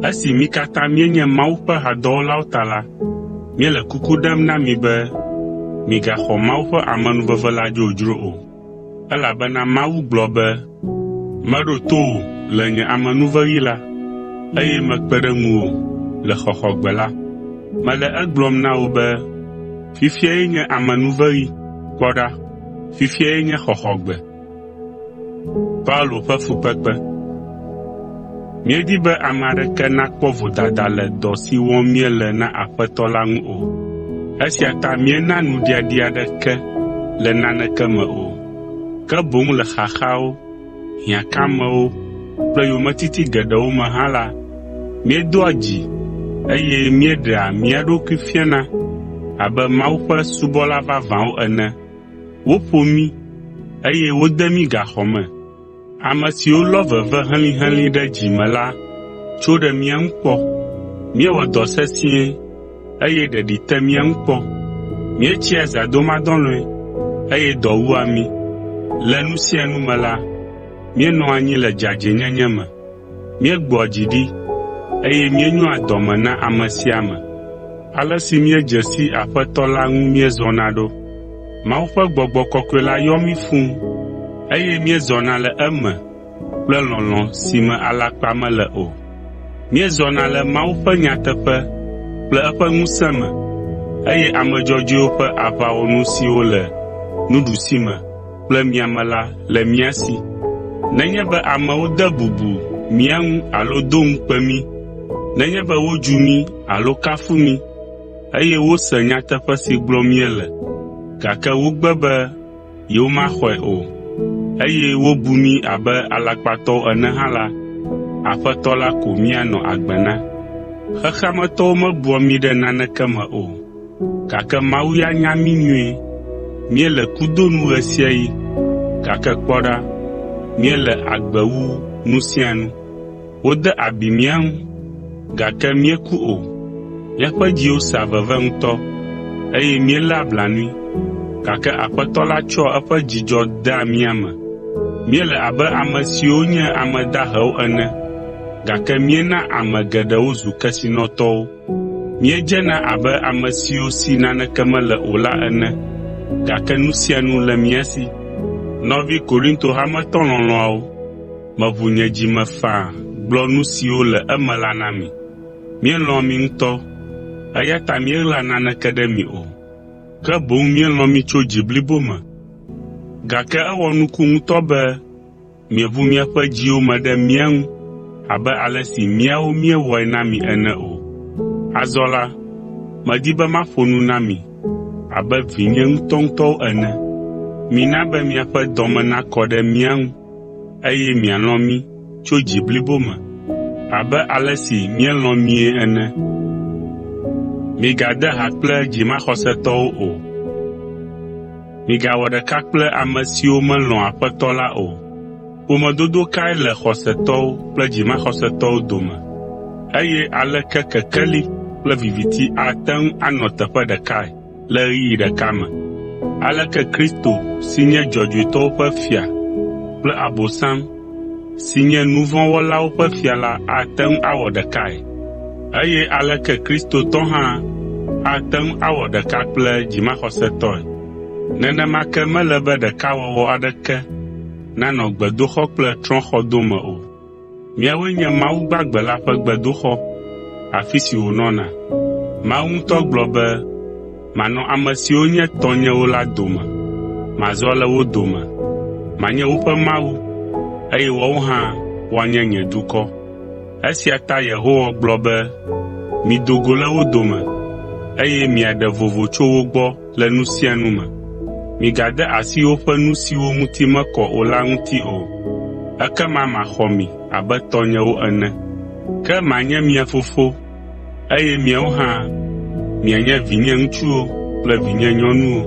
Esi mí katã míenye Mawu ƒe hadɔwɔlawo ta la, míele kuku ɖem na mi be migaxɔ Mawu ƒe amenuveve la dzodzro o. Elabena Mawu gblɔ be, “Meɖo to wò le nye amenuveɣi la, eye mekpe ɖe ŋuwò le xɔxɔgbe la.” Mele egblɔm na wò be fifiae nye amenuveɣi, kpɔ ɖa, fifiae nye xɔxɔgbe. Míedi be ame aɖeke nakpɔ vodada le dɔ si wɔm míele na Aƒetɔ la ŋu o. Esia ta míena nuɖiaɖia aɖeke le naneke me o, ke boŋ le xaxawo, hiãkamewo kple yometiti geɖewo me hã la, míedoa dzi eye míeɖea mía ɖokui fiana abe Mawu ƒe subɔla vavãwo ene. Woƒo mí, eye wode mí gaxɔ me. Ame siwo lɔ veve helĩhelĩ ɖe dzi me la tso ɖe mía ŋu kpɔ. Míewɔ dɔ sesĩe eye ɖeɖi te mía ŋu kpɔ. Míetsia zãdomadɔlɔ̃e eye dɔ wua mí. Le nu sia nu me la, míenɔa anyi le dzadzɛnyenye me. Míegbɔa dzi ɖi eye míenyoa dɔme na ame sia ame. Ale si míedze si Aƒetɔ la ŋu míezɔna ɖo. Mawu ƒe Gbɔgbɔ Kɔkɔe la yɔ mí fũu eye míezɔna le eme kple lɔlɔ̃ si me alakpa mele o. Míezɔna le Mawu ƒe nyateƒe kple eƒe ŋusẽ me eye ame dzɔdzɔewo ƒe aʋawɔnu siwo le nuɖusime kple miame la le mía si. Nenye be amewo de bubu mía ŋu alo do ŋukpe mí, nenye be wodzu mí alo kafu mí, eye wose nyateƒe si gblɔm míele, gake wogbe be yewomaxɔe o, eye wobu mí abe alakpatɔwo ene hã la, Aƒetɔ la ko míanɔ agbe na. Xexea me tɔwo mebua mí ɖe naneke me o, gake Mawu ya nya mí nyuie. Míele kudo nu ɣe sia ɣi, gake kpɔ ɖa, míele agbe wu nu sia nu. Wode abi mía ŋu, gake míeku o. Míaƒe dziwo sea veve ŋutɔ, eye míeléa blanui, gake Aƒetɔ la tsɔa eƒe dzidzɔ dea mía me. Míele abe ame siwo nye ame dahewo ene, gake míena ame geɖewo zu kesinɔtɔwo. Míedzena abe ame siwo si naneke mele o la ene, gake nu sia nu le mía si. Nɔvi Korinto hametɔ lɔlɔ̃awo, meʋu nye dzi me faa gblɔ nu siwo le eme la na mi. Míelɔ̃a mi ŋutɔ, eya ta míeɣlaa naneke ɖe mi o, ke boŋ míelɔ̃ mi tso dzi blibo me. Gake ewɔ nuku ŋutɔ be mieʋu miaƒe dziwo me ɖe mía ŋu abe ale si míawo míewɔe na mi ene o. Azɔ la, medi be maƒo nu na mi abe vinye ŋutɔŋutɔwo ene. Mina be miaƒe dɔ me nakɔ ɖe mía ŋu eye mialɔ̃ mí tso dzi blibo me abe ale si míelɔ̃ mie ene. Migade ha kple dzimaxɔsetɔwo o. Migawɔ ɖeka kple ame siwo melɔ̃a Aƒetɔ la o. Ƒomedodo kae le xɔsetɔwo kple dzimaxɔsetɔwo dome? Eye aleke kekeli kple viviti ate ŋu anɔ teƒe ɖekae le ɣeyiɣi ɖeka me? Aleke Kristo si nye dzɔdzɔetɔwo ƒe fia kple Abosam si nye nu vɔ̃ wɔlawo ƒe fia la ate ŋu awɔ ɖekae? Eye aleke kristotɔ hã ate ŋu awɔ ɖeka kple dzimaxɔsetɔe? Nenema ke mele be ɖekawɔwɔ aɖeke nanɔ gbedoxɔ kple trɔ̃xɔ dome o. Míawoe nye Mawu gbagbe la ƒe gbedoxɔ, afi si wònɔna. Mawu ŋutɔ gblɔ be, “Manɔ ame siwo nye tɔnyewo la dome, mazɔ le wo dome, manye woƒe Mawu, eye woawo hã woanye nye dukɔ.” Esia ta Yehowa gblɔ be, “Mido go le wo dome, eye miaɖe vovo tso wo gbɔ le nu sia nu me. Migade asi woƒe nu siwo ŋuti mekɔ o la ŋuti o, ekema maxɔ mi abe tɔnyewo ene. Ke manye mia fofo, eye miawo hã mianye vinye ŋutsuwo kple vinye nyɔnuwo.